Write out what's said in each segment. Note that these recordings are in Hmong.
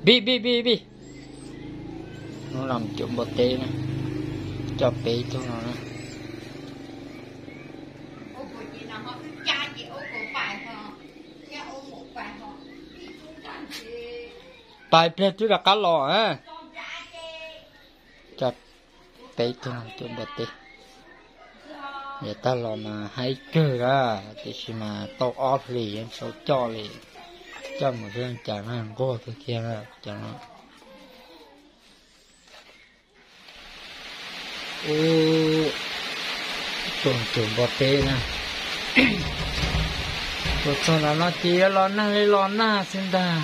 Pib, pib, pib, pib. Hnub no mus cuam npua teb na, coj peb tug no na. Pais pliag twb rov qab los na. Coj peb tug no cuam npua teb. Yav tag los mas haib kawg na, tiam sis mas tau ob hlis yeej tsis tau coj li. Coj mus xwb cas na, nquag kawg kiag na cov no. Ub, tuaj cuam npua teb na. Tuaj txog ntawm no ces yuav los nag li los nag xwb ntag.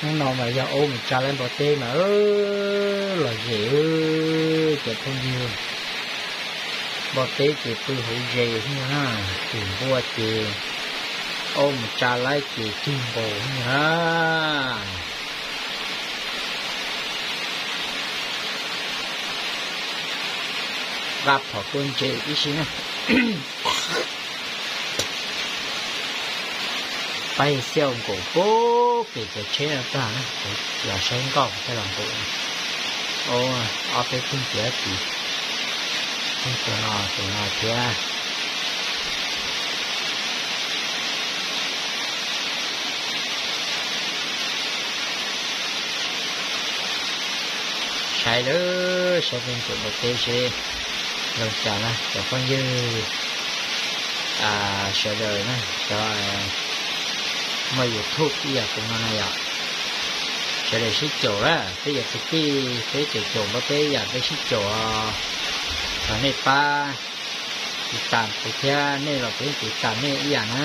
Hnub no mas yog ub mus tsa lawv npua teb mas los zem cov phooj ywg. Npua teb ces pw hauv zes thiab na, cuam npua ces ub mus tsa lawv ces cug npaum thiab na. Nqa phom tuaj ntses tib si na. Pab xiauj nkaum pem cov tsheb no tag na, los saib nkauj thiab los nkaum. Ob peb tug ces dab tsi, tus no tus no thiab. Saib lawm, saib peb cuam npua teb seb zoo cas na cov phooj ywg sawv daws na, cov muaj YouTube ib yam tus no na yom. Sawv daws sib caum na, peb yog kwv tij peb caum caum npua teb ib yam peb sib caum os. Thov nej pab tiv tam kuv thiab, nej los kuv yeej tiv tam nej ib yam na.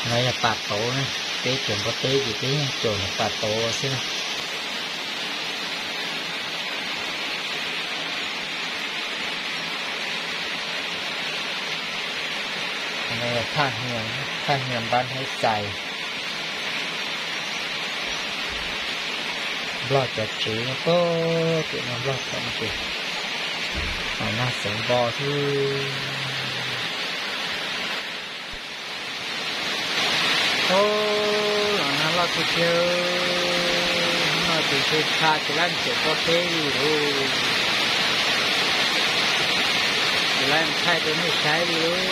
No yog pas tauv na, peb caum npua teb ces peb yeej caum pas tauv xwb na. Thaj hniav npab hnab xais, Nplog cov tsev no, pem no Nplog thaum no ces nag xeev npo xwb. Los nag loj tiag tiag, hnub no ces ntshe tshaj tsis laib mus cuam npua teb li lauj. Tsis laib mus thaij rau nej saib li lauj.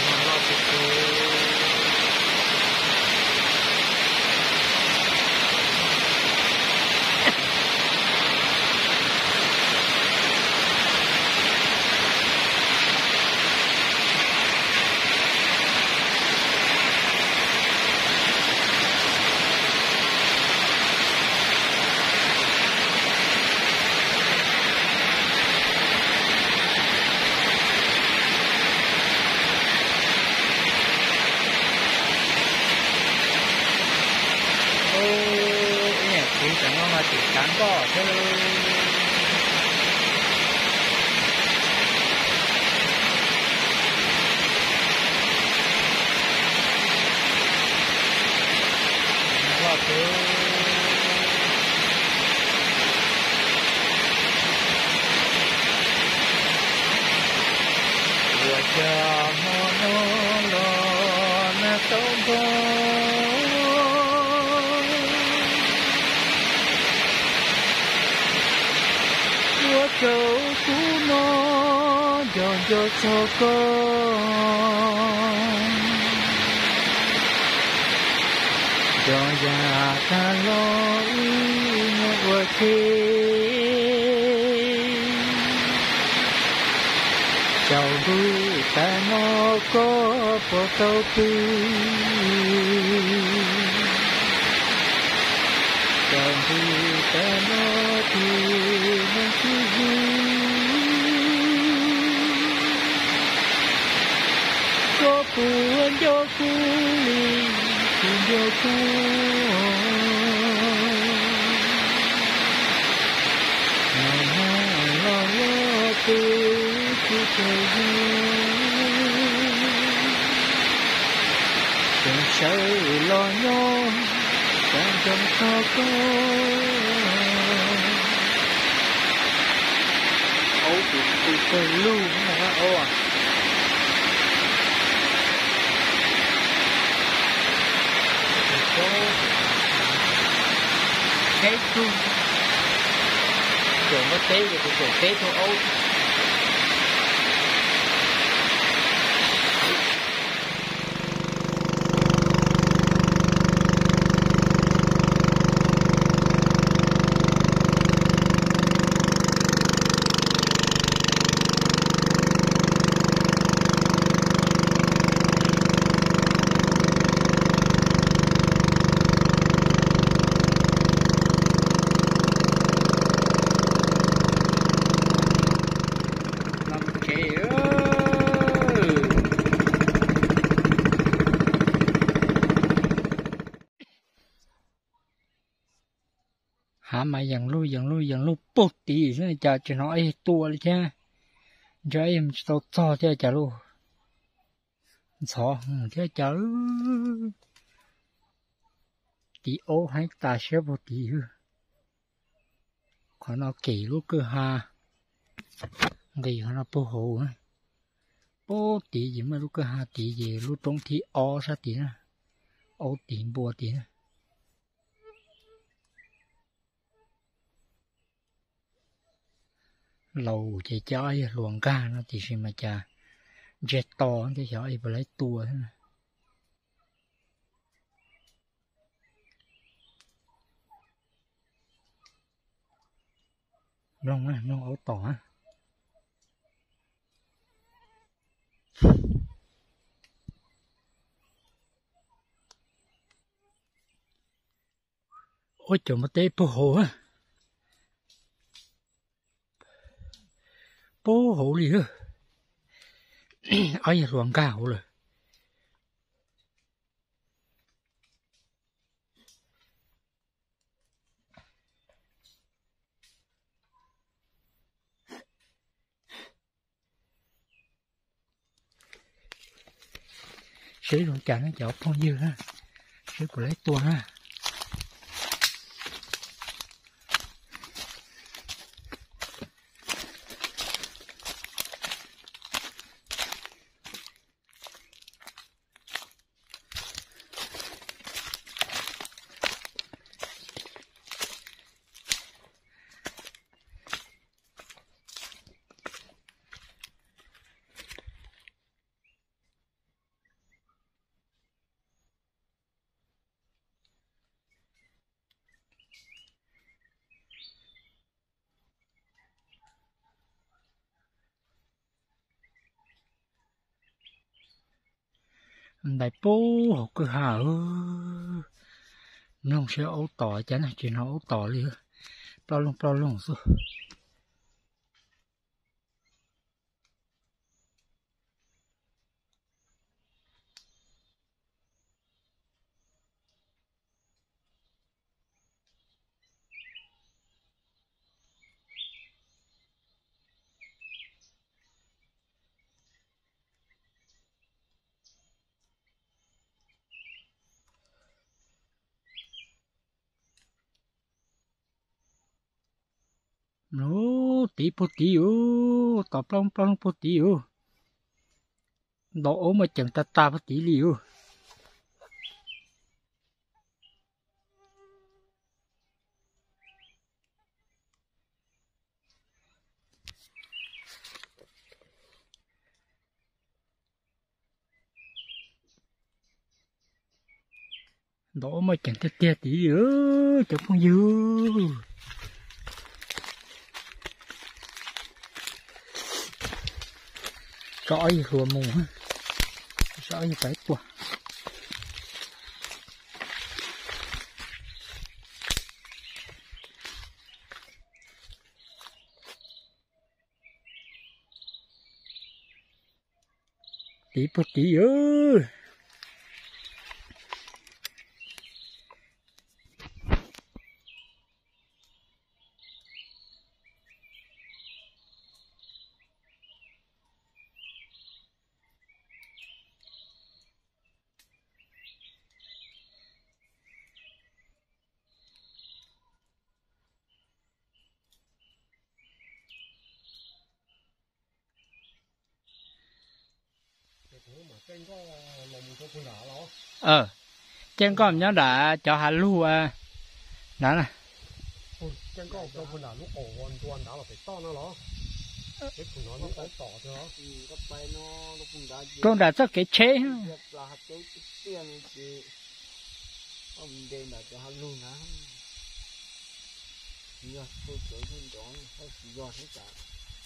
Nag loj tiag tiag. Ub, ib niam txiv tam no mas tseem kav nkoj thiab. Loj kawg. Ua cas hmo no los nag tau npog. Ua rau kuv no nco nco txog koj. Nco yam tag los wb nyob ua ke. Tsaus ntuj tas no koj puas tau pw? Tsaus ntuj tas no tus neeg twg hu? Koj puas nco kuv li, kuv nco koj. Nag hmo los los twb Kuv tus yug, tseem sawv los nyob, tseem nrog koj. Aub tus tu kawg lug no aub. Peb tug, caum npua teb ces kuv caum peb tug aub. Hav mas yees lug yees lug yees lug puag tid xwb cas tsis hnov ib tua li thiab. Ntshe ib tsis tau txog thiab cas lug, ntxhov thiab cas. Tid aub heev tas siab puag tid. Qhov no kem lub kwj ha, nqis qhov no puag hauv. Puag tid ces muaj lub kwj ha tid ces lub roob thib ob sab tid na, aub tid npua tid na. Laus ces coj ob yawg hluas nkag no tiam sis mas cas ntseg to thiab xyov ib puas laib tua thiab na. Mloog, mloog aub tom. Ua caum npua teb puag hauv, puag hauv li. Ob yawg hluas nkag hauv lawm. Seb zoo cas na cov phooj ywg na, seb puas laib tua na. Ntais puag hauv kwj ha. Mloog seb aub tom cas na, tsis hnov aub tom li. Ploj loog ploj loog xwb. Lub tid puag tid, tom plaub plaub puag tid. Ntaus aub mas ceev tag tag puag tid li. Ntaus aub mas ceev tiag tiag tid li cov phooj ywg. Tso ob yawg hluas mus, tso ob yawg pais tua. Tid puag tid. Caij nkoj nyob nram cov hav lug nrad na. Rau nram txoj kev tsheb.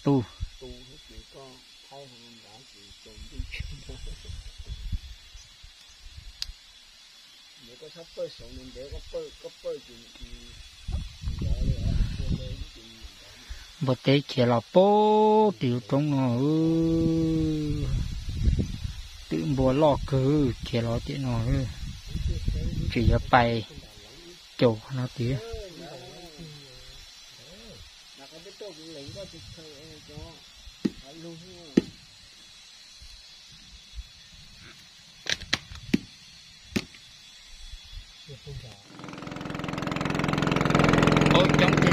Tu, npua teb khiav los pem tim lub roob no. Twm npua loj kawg khiav los tim no. Tseem yuav pais caum no tiag. Coob